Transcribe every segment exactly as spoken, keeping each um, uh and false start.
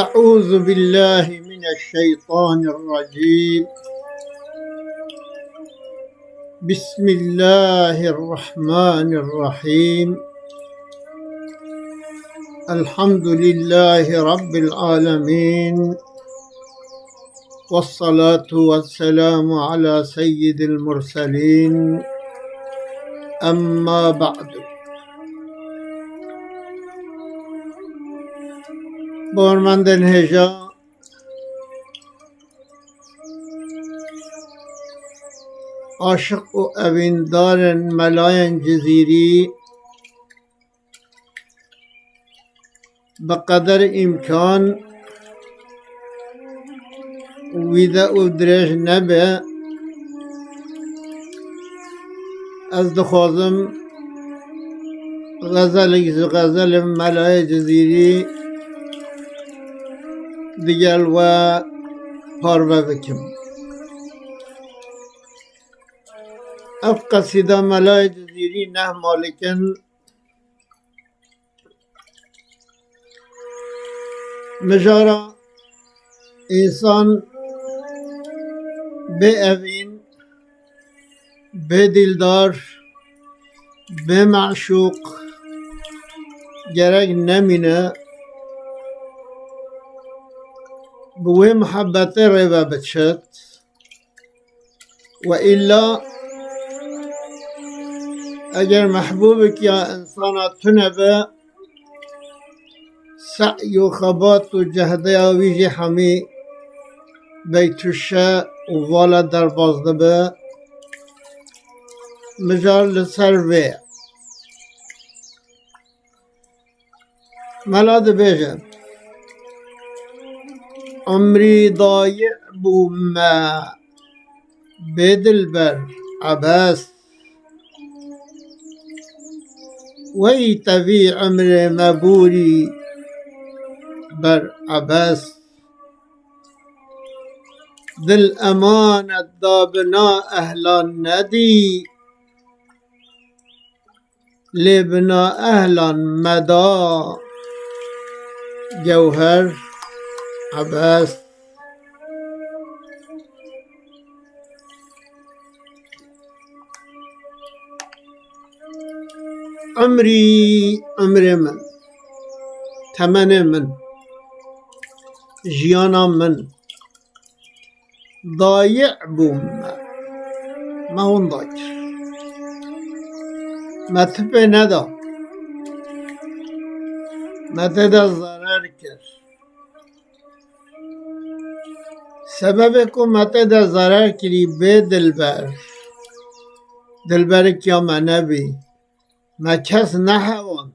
أعوذ بالله من الشيطان الرجيم. بسم الله الرحمن الرحيم. الحمد لله رب العالمين. والصلاة والسلام على سيد المرسلين. أما بعد. Bawermendên hêja, aşiq û evîndarên melayên Cizîrî, bi qeder îmkan wîde û dirêj nebe, ez dixwazim xezelek ji xezelên Melayê Cizîrî digel we parve bikim. Ev qesîda Melayê Cizîrî neh malik in. Mijara însan bê evîn, bê dîldar, bê meşûq gerek nemîne, bi wê muhebbetê rê ve biçit. Ve îlla eger mehbûbek ya însana tune be, se'y û xebat û cehdeya wî jî hemî beytuşe û vala derbas dibe. Mijar li ser vê ye. Mela dibêje: Umrî dayî bû me bê dilber, ebes. Wey tevî umrê me bûrî ber, ebes. Dil emanet da bi na ehlan nedî. Lê bi na ehlan me da gewher, ebes. Umrî, umrê min, temenê min, jiyana min, dayî bû me. Me winda kir. Me tipê neda. Me tê de zerer kir. Sebebê ku me tê de zerer kirî bê dilber, dilberek ya me nebî. Me kes nehewand.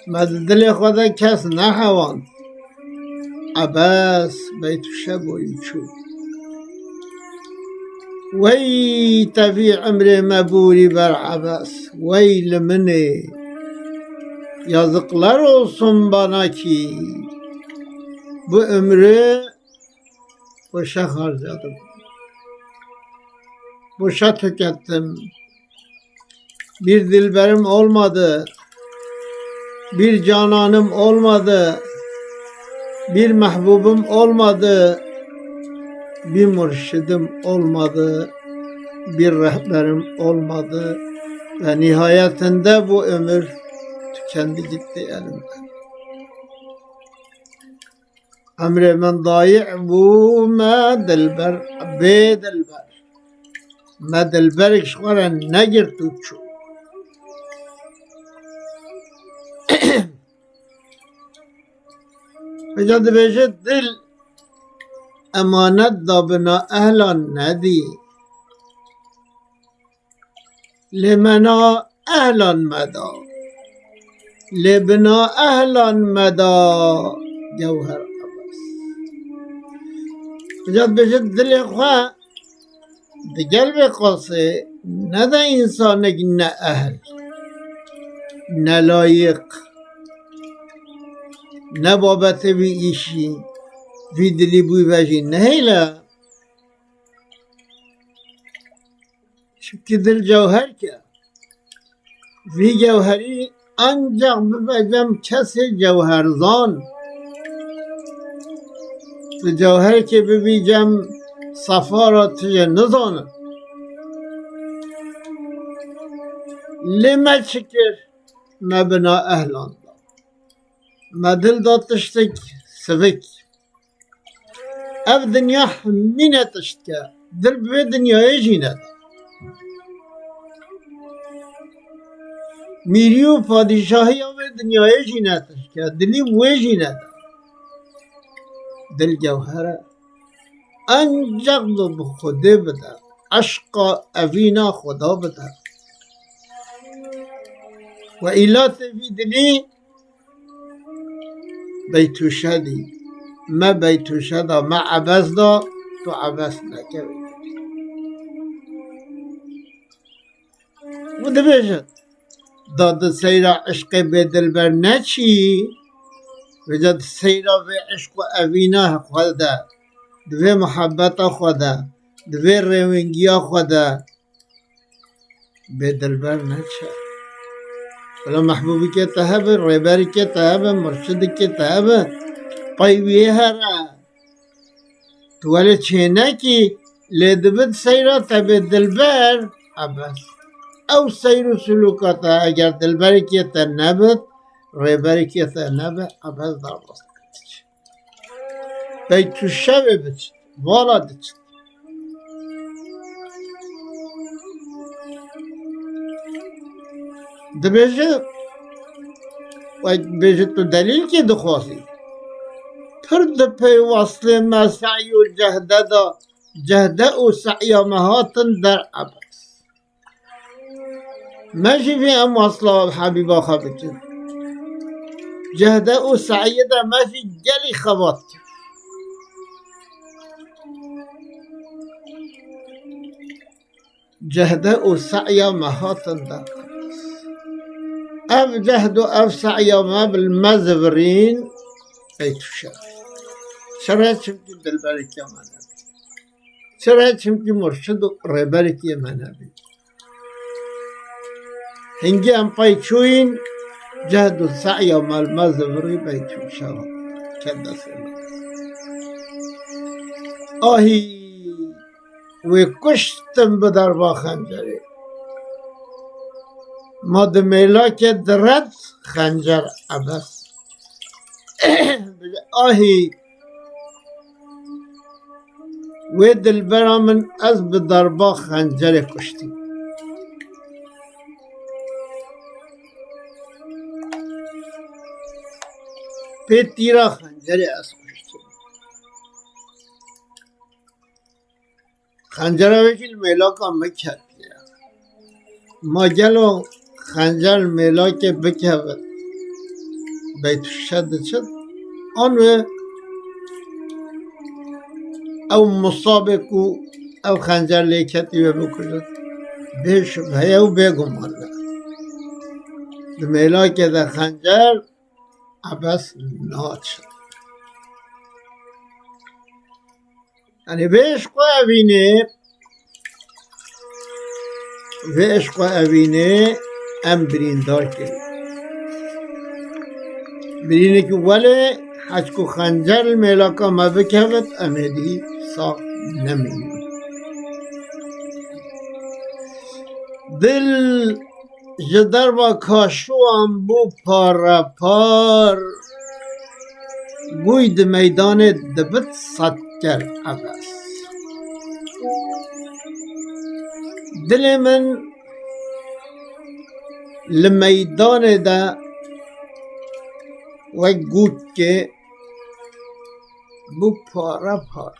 Me di dilê xwe de kes nehewand. Ebes, beytuşe borî çû. Wey tevî umrê me borî ber, ebes. Wey li min ê. Yazıklar olsun bana ki bu ömrü boşa harcadım. Boşa tükettim. Bir dilberim olmadı. Bir cananım olmadı. Bir mehbubum olmadı. Bir mürşidim olmadı. Bir rehberim olmadı. Ve nihayetinde bu ömür tükendi gitti elimden. Emrê min dayî bû me dilber, bê dilber. Me dilberek ji xwe re negirt û çû. Hêja dibêje, dil emanet da bi naehlan nedî. Lê me naehlan me da. Lê bi naehlan me da gewher ebes. Hêja dibêje, dilê xwe digel vê qasê nede însanek neehl, nelayiq, ne babetê vî îşî, vî dilî bûyî ve jî nehêle. Çimkî dil cewherek e. Vî gewherî ancak bibe cem kesê cewherzan. Tu cewherekê bibî cem sefa re tu jê nizanin. Lê me çi kir? Me bi na ehlan da. Me dil da tiştek sivik. Ev dinya hemî ne tişt ke. Dil bi vê dinyayê jî nede. Mîrî û padîşahiya vê dinyayê jî ne tişt ke. Dilî wê jî nede. Dil gewher e. Enceq do bi Xwedê bide. Eşqa evîna Xweda bide. We îlatê vî dilî beytûşe dî. Me beytûşe da, me ebes da, tu ebes neke. Û dibêje, da di seyra eşqê bê dilber neçî, vêca di seyra vê eşq û evîna xwe de, di vê muhebbeta xwe de, di vê rêwingiya xwe de, bê dilber neçe. Bila mehbûbikê te hebe, rêberikê te hebe, murşidikê te hebe, pey wî here. Tu welê çênekî, lê dibit seyra te bê dilber, ebes. Ew seyr û silûka te eger dilberikê te nebit, rêberikê te nebe, ebes derbas diçit. Pey tu şevê biçit, vala diçit. Dibêje, wek bêje tu delîl kî dixwazî? Pir di pey weslê me se'y û cehde de, cehde û se'ya me hatin der ebes. Me jî vê em wasla hebîba xwe bikin. Cehde û se'yê de me jî gelî xebat kir. Cehde û se'ya me hatin de. Ev cehd û ev se'ya me bi me zivirîn, ey tuşe. Çire çimkî dilbereke me nebî. Çire çimkî murşid û rêbereke me nebî. Hingî em pey çûyîn, cehd û se'ya me li me zivirî beytûşa ket destê me. Ahî, wê kuştim bi derba xencerê. Ma di mêlakê diret xencer ebes. Ahî, wê dilbera min ez bi darba xencerê kuştî. Pê tîra xencerê ez kuştim. Xencera wê jî li mêlaka min ketiye. Ma gelo xencer li mêlakê bikevit, beytuşe diçit? An wê ew musabê ku ew xencer lê ketî wê bikujit? Bê şubheye û bê guman e. Di mêlakê de xencer ebes naçit. Yanî vê eşqo evînê, vê eşqo evînê em birîndar kirin. Birînekî welê hez ku xencer li mêlaka me bikevit, em êdî sax nemînin. Dil ji derva kaşûyan bû parepar, gûy di meydanê dibit sed ker ebes. Dilê min li meydanê de wek gûkê bû parepar.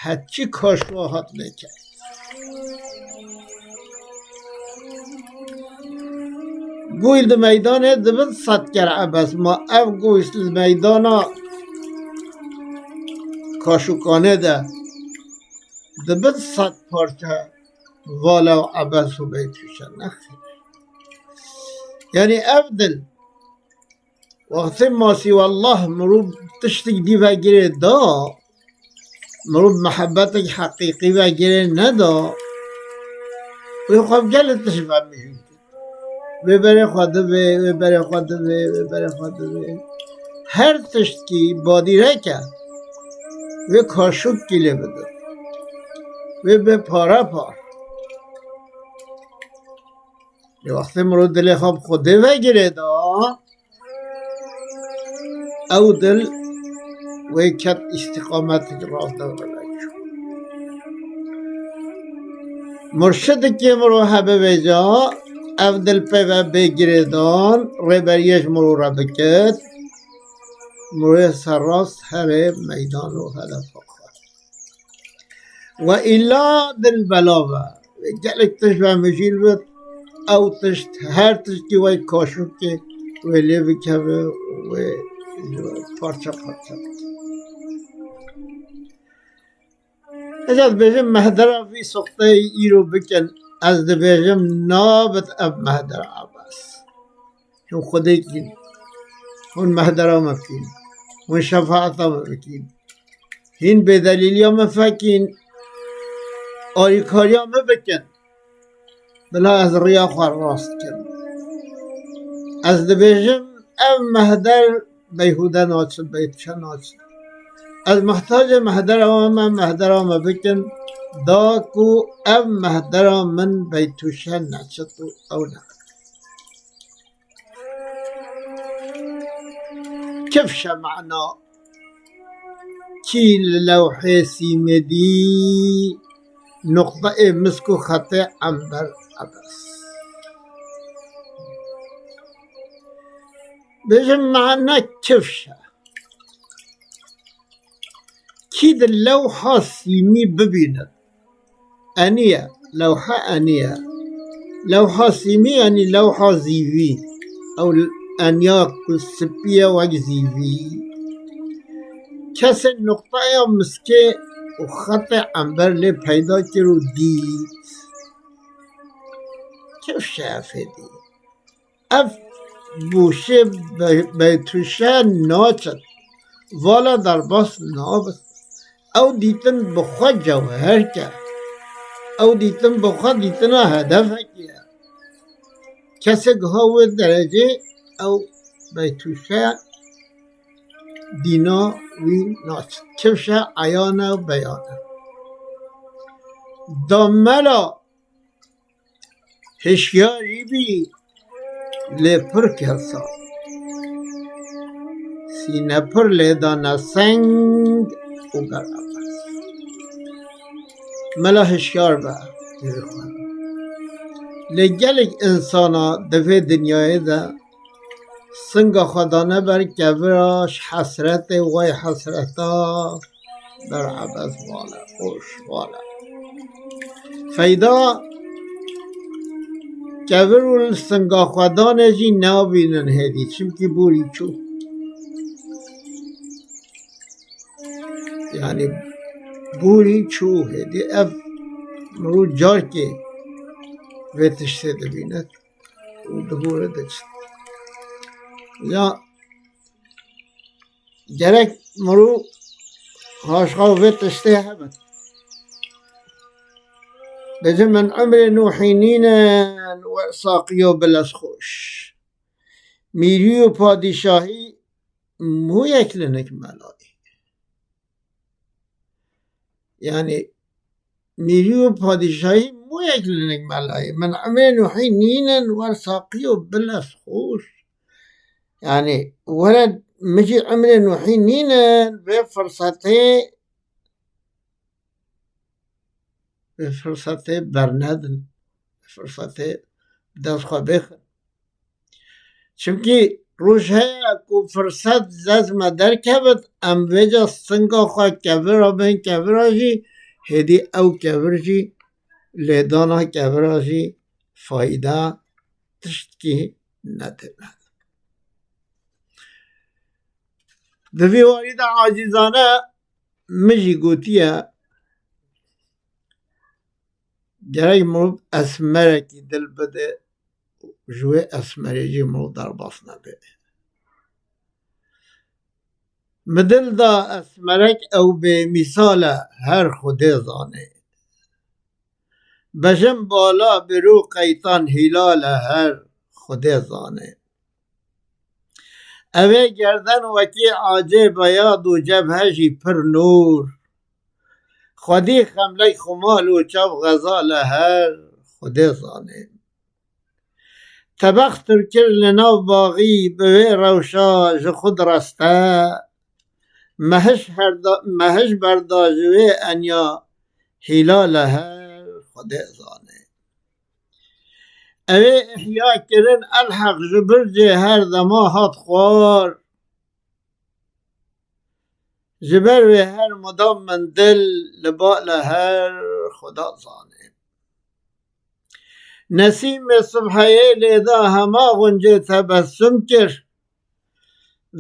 Heçî kaşûya hat lê kir. Gûy di meydanê dibit sed ker ebes, ma ev gûy li meydana kaşûkanê de dibit sed parçe vala û ebes û beytûşe, nexêr. Yanî ev dil Wextê ma sîwallah mirov tiştek dî ve girê da, mirov mihebetek heqîqî ve girê neda, wê xwe bi gelek tişt ve mijûl kir. Wê berê xwe divê, wê berê xwe divê, wê berê xwe divê. Her tiştkî badîrek e. Wê kaşûkî lê bidin. Wê bê pare par. Lê wextê mirov dilê xwe bi Xwedê ve girêda, ew dil wê ket îstîqametik rast de ve çû. Murşidikê mirov hebe vêca, ev dil pê ve bê girêdan, rêberiyê ji mirov re bikit, mirov serrast herê meydan û hedefa xwe. We îlla dil bela ve. Gelek tişt ve mijîl bit, ew tişt, her tiştî wey kaşûkê wê lê bikeve û wê parça parça bike. Eza dibêjim mehdera vî soxteyê îro bikin, ez dibêjim nabit ev mehdera ebes. Hûn Xwedêkîn. Hûn mehdera me bikîn. Hûn şefaeta me bikîn. Hîn bêdelîliya me fekîn. Alîkariya me bikin. Bila ez riya xwe rast kim. Ez dibêjim, ev mehder beyhûde naçin, beytuşe naçin. Ez mihtacê mehdera we me, mehdera me bikin, da ku ev mehdera min beytuşe neçit û ew ne. Kifşe mana. Kî li lewhê sîmê dî nuqteyê misk û xetê ember ebes. Bêjin mana kifşe. Kî di lewha sîmî bibînin. Eniye, lewha eniye. Lewha sîmî, yanî lewha zîvî. Ew eniya ku spî ye wek zîvî. Kesê nuqteya miskê û xetê ember lê peyda kir û dît. Kifşe efê dî. Ev bûşê be-, beytuşe naçin. Vala derbas nabin. Ew dîtin bi xwe cewher ke. Ew dîtin bi xwe dîtina hedefekê ye. Kesê giha wê derecê ew beytuşe dîna wî naçin. Kifşe eyan e û beyan e. Da mela Hişyarî bî lê pir kelsa. Sîne pir lê dane seng û beraber. Mela hişyar be. Lê gelek insana di vê dinyayê de singa xwe dane ber kevira ji hesretê, wey hesreta ber ebez vala, xoş vala. Feyda kevir û li singa xwe danê jî nabînin hêdî, çimkî borî çû. Yanî borî çû hêdî, ev mirû carkê vê tiştê dibîne û di bo re diçin. Ya gerek mirû haşa vê tiştê hebin. Bêjin min umrê Nûhî nînin we saqiyo bilez xweş. Mîrî û padîşahî mûyek linik melayî. Yanî mîrî û padîşahî mûyek linik melayî. Min umrê Nûhî nînin wer saqiyo bilez xweş. Yanî were min jî umrê Nûhî nînin vê firsetê, vê firsetê bernedin. Vê firsetê bi dest xwe bêxin. Çimkî roj heye ku firset dest me derkevit, em vêca singa xwe kevira bên, kevira jî hêdî ew kevir jî lêdana kevira jî fayda tiştkî nedine. Di vî warî de acîzane min jî gotiye, gerek mirov esmerekî dil bide, ji wê esmerê jî mirov derbas nebe. Min dil da esmerek ew bêmîsal e, her Xwedê zanê. Bejin bala birû qeytan hîlal e, her Xwedê zanê. Ev ê gerden wekî acê beyad û cebhe jî pir nûr. Xwedî xemlek xumal û çav xezal e her, Xwedê zanê. Tebex tu kir li nav baxî, bi wê rewşa ji xwe direste. Mehiş herda-, mehiş berda ji wê enya hîlal e her, Xwedê zanê. Ew ê ihya kirin elheq ji bircê her dema hat xwar. Ji ber wê her mudam min dil li bal e her, Xuda zanê. Nesîmê sibheyê lê da hema xuncê tebessum kir.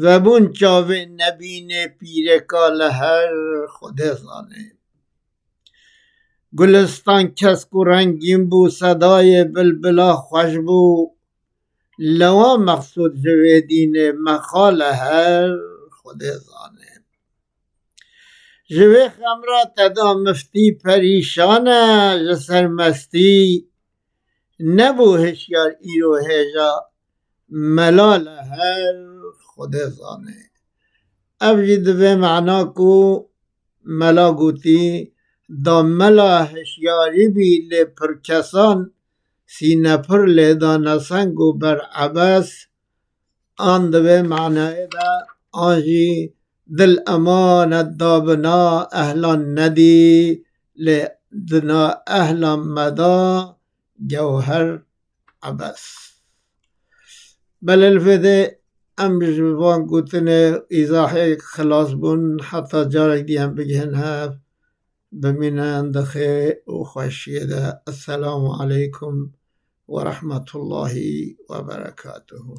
Vebûn çavê nebînê pîrê kal e her, Xwedê zanê. Gulistan kesk û rengîn bû, sedayê bilbila xweş bû. Lewa mexsûd ji wê dînê mexal e her, Xwedê zanê. Ji wê xemra te da miftî perîşan e, ji sermestî nebû hişyar, îro hêja melal e her, Xwedê zanê. Ev jî divê mana ku mela gotî, da mela hişyarî bî, lê pir kesan sînepir lê dane seng û ber ebes, an di vê manayê de, an jî dil emanet da bi na ehlan nedî, lê di na ehlan me da gewher ebes. Belê li vê de em ji van gotinê îzahê xilas bûn, heta carek dî em bigihin hev, bimînin di xêr û xweşiyê de. Esselamu aleykum ve rahmetullahi ve berekatuhu.